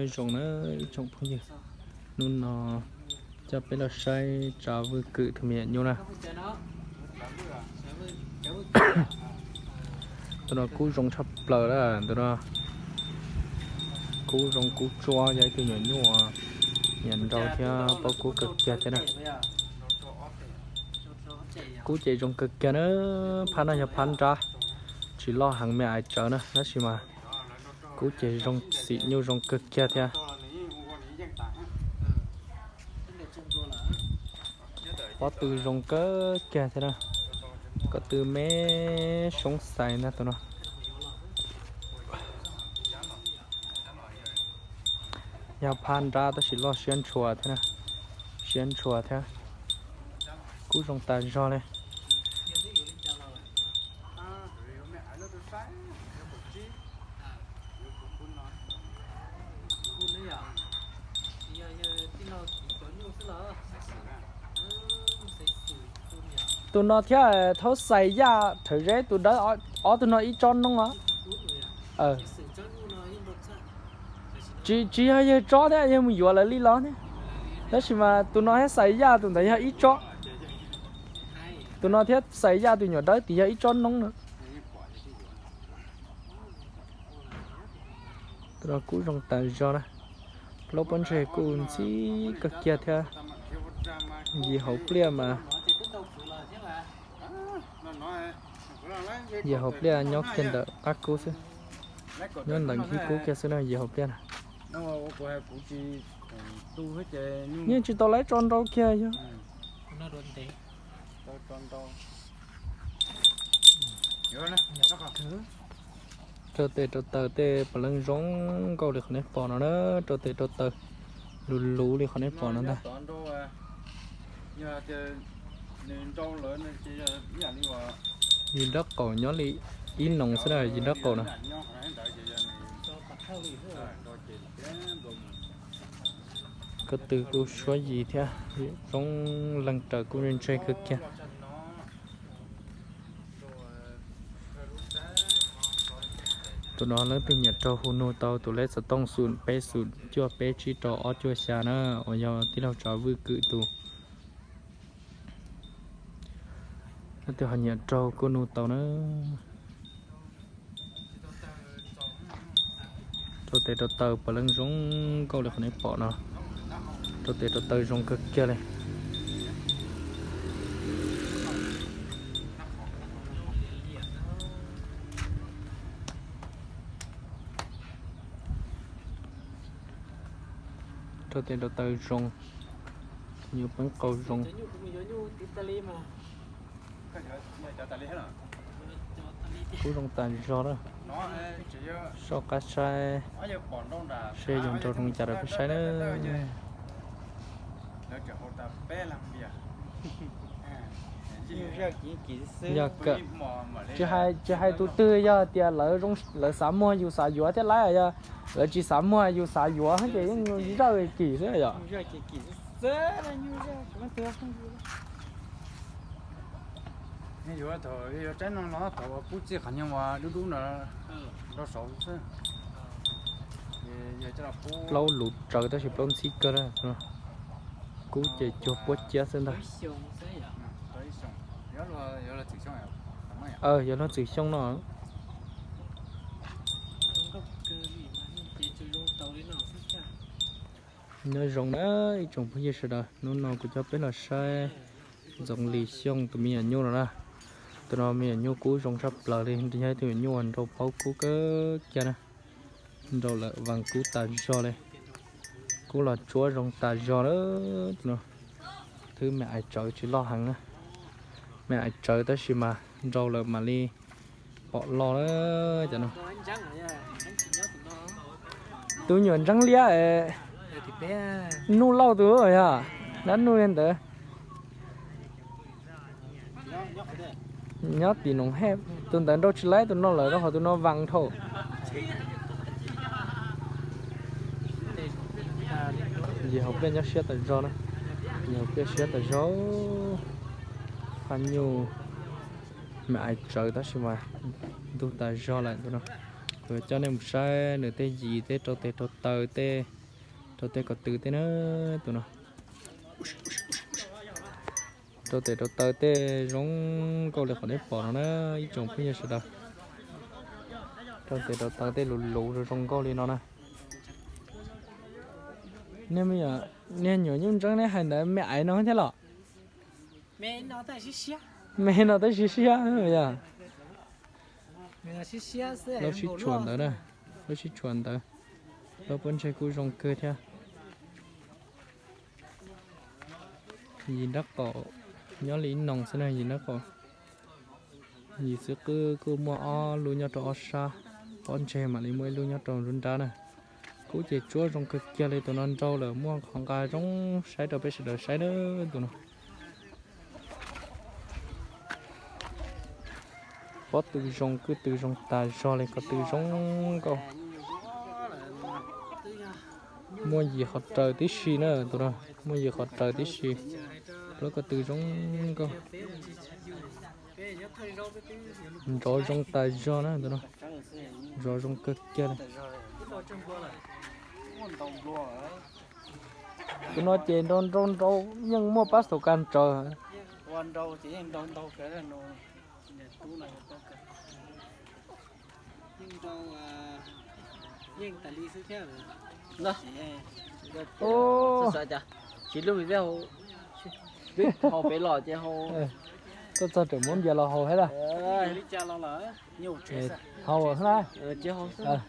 Zoo na ib tsoom phooj ywg, hnub no coj peb los saib tsav vwj kwm tus me nyuam nyuj na. Tus no kub zoo tshaj plaws na, tus no kub zoo kub tsuab, yog ib tug nyuam nyuj nyiam nrau thiab paub kub kawg kiag thiab na. Kub ces zoo kawg kiag na, phab no yog phab nrab, tsis loj heev me ais tsawv na, tab sis mas kub ces zoo xim nyuj zoo kawg kiag thiab. Pob tw zoo kawg kiag thiab na, ko tw me soob xais ntag tus no. Yog phab nrab tab sis loj siab ntshua thiab na, siab ntshua thiab. Kub zoo tas zog li. Tus no thiab thaub xais yaj rhawv zeb tus dawb, ob tug no ib tsob noob os. Tsis, tsis yog yawg tsob thiab, yawg mus yuav lawv li los thiab. Tab sis mas tus no thiab xais yaj tus ntawd yog ib tsob. Tus no thiab xais yaj tus nyuam dawb tid yog ib tsob noob na. Tus no kub zoo tas zog na. Plaub pob ntseg kuj ntxhib kawg kiag thiab. Yim hauv pliaj mas, yim hauv pliaj nyob kiag ntawm qab kub xwb, nyob ntawm khib kub kiag xwb na yim hauv pliaj na. Yeej tsis tau lawv tso nrau kiag yog. Rau tes rau taw tej puav leej zoo nkauj li qhov nej pom no na, rau tes rau taw luv luv li qhov nej pom no ntag. Yim nraub qaum nyob li ib noog xwb na, yim nraub qaum no. Ko tw kuj suab yig thiab, zoo leej raws kuj ntseg kawg kiag. Tus no leej twg nyiam raug hu nug tau tus lej xov tooj xum peb xum cuaj peb tsib rau ob cuaj xya na, uas yog tij laug Tsav Vwj Kwm tus. Leej twg ho nyiam raug kuj nug tau na. Rau tes rau taw puav leej zoo nkauj li qhov nej pom no. Rau tes rau taw zoo kawg kiag li. Rau tes rau taw zoo, nyuj peeb qau zoo. Kub zoo tas zog na. Soj qab saib seb yuav nrau zoo li cas rau peb saib na. Yog, tsis hais tus twg, yog tias lawv xav muag yus xav yuav thiab lawm, yog lawv tsis xav muag yus xav yuav ces yeej zawj kim xwb yom. Yuav thaum yuav tsaib no los thaum kub txij qhov nyuag uas dub dub ntawd rau saud xwb. Plaub luv tsawv tab sis plaub ntxhib kawg na. Kub ces cuag puab ciab xwb ntag. Yog luag txwm xyoo no. Nyob zoo na ib tsoom phooj ywg sawv daws, hnub no kuv coj peb los saib Ntxoov Lis Xyooj tus me nyuam nyuj no na. Tus no me nyuam nyuj kub zoo tshaj plaws li, yog ib tug me nyuam nyuj uas nrau paub kub kawg kiag na. Nrau lawm vas kub tas zog li. Kub los tsuab zoo tas zog na. Tus no thwb me ais tsawv tsis loj heev na. Me ais tsawv tab sis mas nrau lawm mam li pom loj na. Cov no tus nyuam ntseeb liab, nuj lauj tus yog, dab nuj li ntawd. Nyob tim Noom Hej, tus ntawd nrau tsis laib tus no lawm rau qhov tus no vas dhau. Yim hauv pliaj nyob siab tas zog na. Yim hauv pliaj siab tas zog. Phaj nyuj me ais tsawv tab sis mas ntug tas zog lawm tus no. Kuv coj nej mus saib nws tej yis tej rau tes rau taw tej, rau tej ko tw tej na, tus no. Rau tes rau taw tej zoo nkauj li qhov nej pom no na, ib tsoom phooj ywg sawv daws. Rau tes rau taw tej luv luv zoo zoo nkauj li no na. Niag me nyuam nyuj ntseeb neb hais ntawd me aiv no thiab los? Me no tab sis siab yog. Lub sib tshuam ntawd na, lub sib tshuam ntawd, lub pob ntseg kuj zoo kawg thiab. Yim nraub qaum nyob li ib noo xwb na, yim nraub qaum. Yim xwb qwb kuj muaj ob lub nyob rau ob sab, pob ntseg mam li muaj ib lub nyob rau nruab nrab na. Kub ces tsuab zoo kawg kiag li, tus no nrau lawm muaj qhov nqa zoo saib rau peb sawv daws saib na, tus no. Pob tw zoo, kwj tw zoo tas zog li, ko tw zoo nkauj. Muaj yim qhov raws tib si na, tus no muaj yim qhov raws tib si. Lub ko tw zoo nkauj. Nrov zoo tas zog na, tus no nrov zoo kawg kiag li. Tus no ces nrau nrau nrau yeej muaj pab xaum kas raws. Tsis lub twb hau pem los ces hau. Tuaj txog tseem muab npias los hau thiab lawm. Hau na. Ces hau xwb.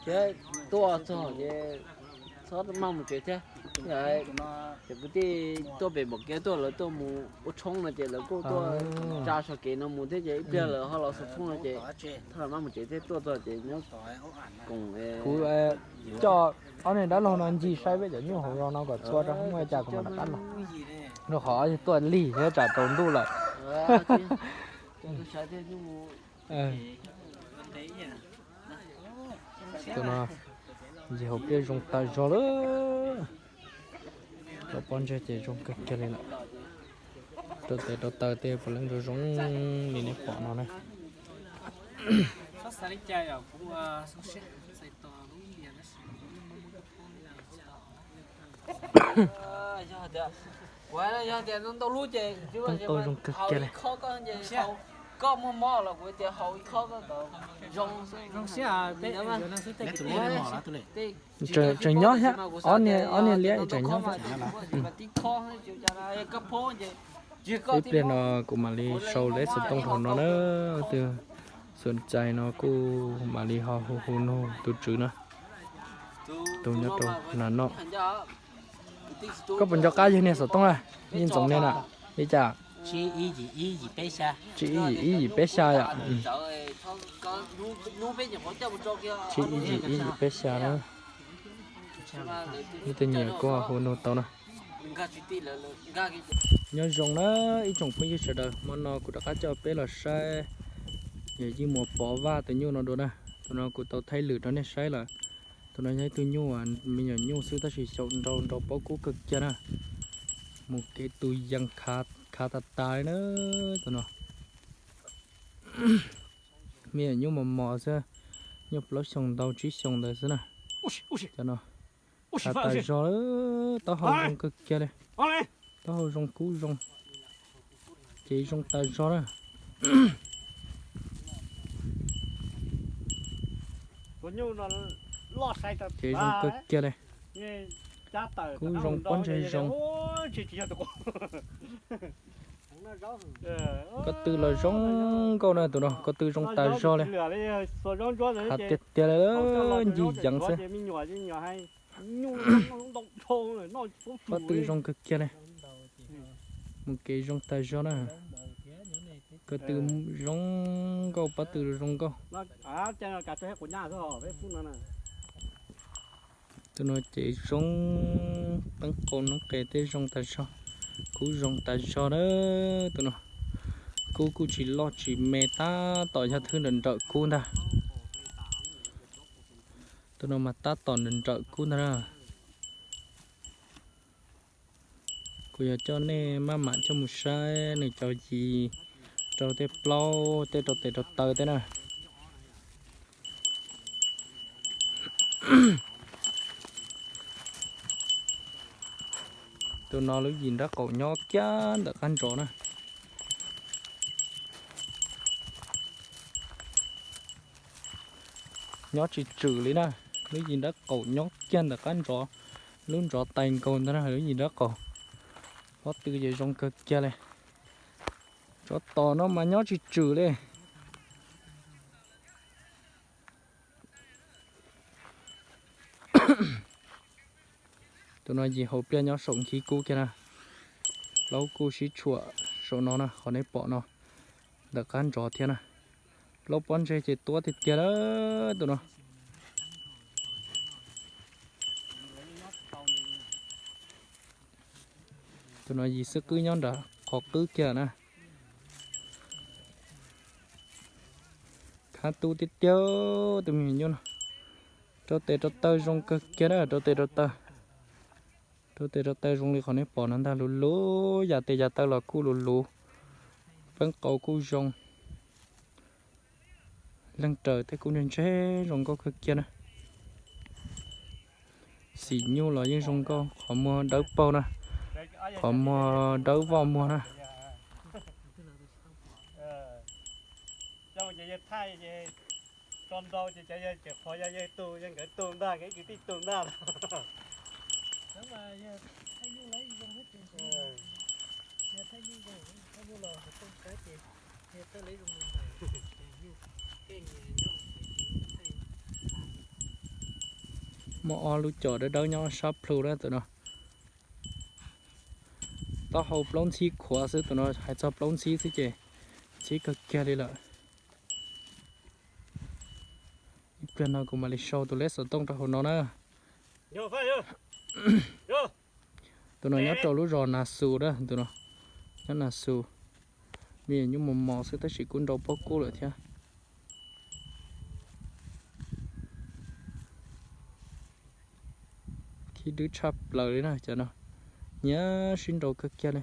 Thiab tuaj txog ces txhob maj mus tsev thiab. Ces kwv tij tuaj pem npaum kev tuaj, lawv tuaj mus ua tshoob no ces lawv kuj tuaj tsa so kev no mus thiab ces ib pliag lawv ho los xov phooj no ces txhob maj mus tsev thiab, tuaj txog ces nyob koom. Kuv coj ob niag dab laug no ncig saib peb cov nyuj hauv zos no kom txhua rau muaj li cas kuv mam rov qab los. Rau qhov tuaj lig thiab tsam tsaus ntuj lawm. Tus no ncig hauv pliaj zoo tas zog lawm. Cov pob ntseg ces zoo kawg kiag li lawm. Rau tes rau taw tej puav leej zoo zoo li nej pom no na. Teeb qau zoo kawg kiag li. Tseem nyob thiab, ob niag liab tseem nyob thiab. Ib pliag no kuv mam li sau leb xov tooj rau no na, tus xom cai no kuj mam li ho hu hu nug tus tswv na, tus nyob rau na no. Koj puas nco qab yog niag xov tooj na? Yeej ntxoov niag na, li cas? Tsib ib yim ib yim peb xya yom. Tsib ib yim ib yim peb xya na. Leej twg nyiam kuj hu nug tau na. Nyob zoo na ib tsoom phooj ywg sawv daws, hmo no kuv rov qab coj peb los saib yawm yij Muas Pov Vaj tus nyuj no dua na. Tus no kuv tau thaij lwm rau nej saib lawm. Tus no yog ib tug nyuj, me nyuam nyuj xwb tab sis xyaum nrau nrau pob kub kawg kiag na. Mus kev tus yees khav tas tas li na. Tus no me nyuam nyuj mos mos xwb, nyuj plaub xyoos ntau tsib xyoos ntawd xwb na. Cov no khav tas zog, taub hau zoo kawg kiag li. Taub hau zoo kub zoo, ces zoo tas zog na. Ces zoo kawg kiag li. Kub zoo pob ntseg zoo. Ko tw los zoo nkauj na tus no, ko tw zoo tas zog li. Khav tiag tiag li, ncig yees xwb. Pob tw zoo kawg kiag li. Mus kev zoo tas zog na. Ko tw zoo nkauj, pob tw zoo nkauj. Tus no ces zoo, teeb qau noob qes tej zoo tas zog, kub zoo tas zog na. Tus no kub kuj tsis loj tsis me, tab tom yog thwb nrawm nrawm kub ntag. Tus no mas tab tom nrawm nrawm kub ntag na. Kuv yuav coj nej maj mam coj mus saib nws cov yis rau tej plaub tej rau tes rau taw tej na. Tus no lub yim nrab qaum nyob kiag ntawm qab ntsov na. Nyob tsis tswm li na. Lub yim nrab qaum nyob kiag ntawm qab ntsov, lub ntsov tais nkaus ntag na, lub yim nrab qaum. Pob tw ces zoo kawg kiag li. Tsov tom no mas nyob tsis tswm li. Tus no yim hauv pliaj nyob saum nkhib kub kiag na. Plaub kuj sib tshuam saum no na, qhov nej pom no, ntawm qab ntsov thiab na. Plaub pob ntseg ces tuab tiag tiag lawm tus no. Tus no yim xwb qwb nyob nram qhov qwb kiag na. Khab tub tiag tiag tus me nyuam nyuj no. Rau tes rau taw zoo kawg kiag na, rau tes rau taw. Rau tes rau taw zoo li qhov nej pom no ntag, luv luv, yav tes yav taw los kuj luv luv. Peeb qau kuj zoo. Leej raws thiab kuj ntse ntse zoo nkauj kawg kiag na. Xim nyuj los yeej zoo nkauj, qhov muag dawb paug na, qhov muag dawb voj muag na. Muaj ob lub cos dawb dawb nyob sab plhu na tus no. Taub hau plaub ntxhib khuav xwb, tus no hais txog plaub ntxhib xwb ces ntxhib kawg kiag li lawm. Ib pliag no kuv mam li sau tus leb xov tooj rau hauv no na. Tus no nyob rau lub zos Nas Xus na, tus no nyob Nas Xus. Me nyuam nyuj mos mos xwb tab sis kuj nrau pob kub lawm thiab. Khib dwb tshaj plaws li na cov no, nyiam sib nrau kawg kiag li.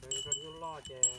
Nyuj loj ces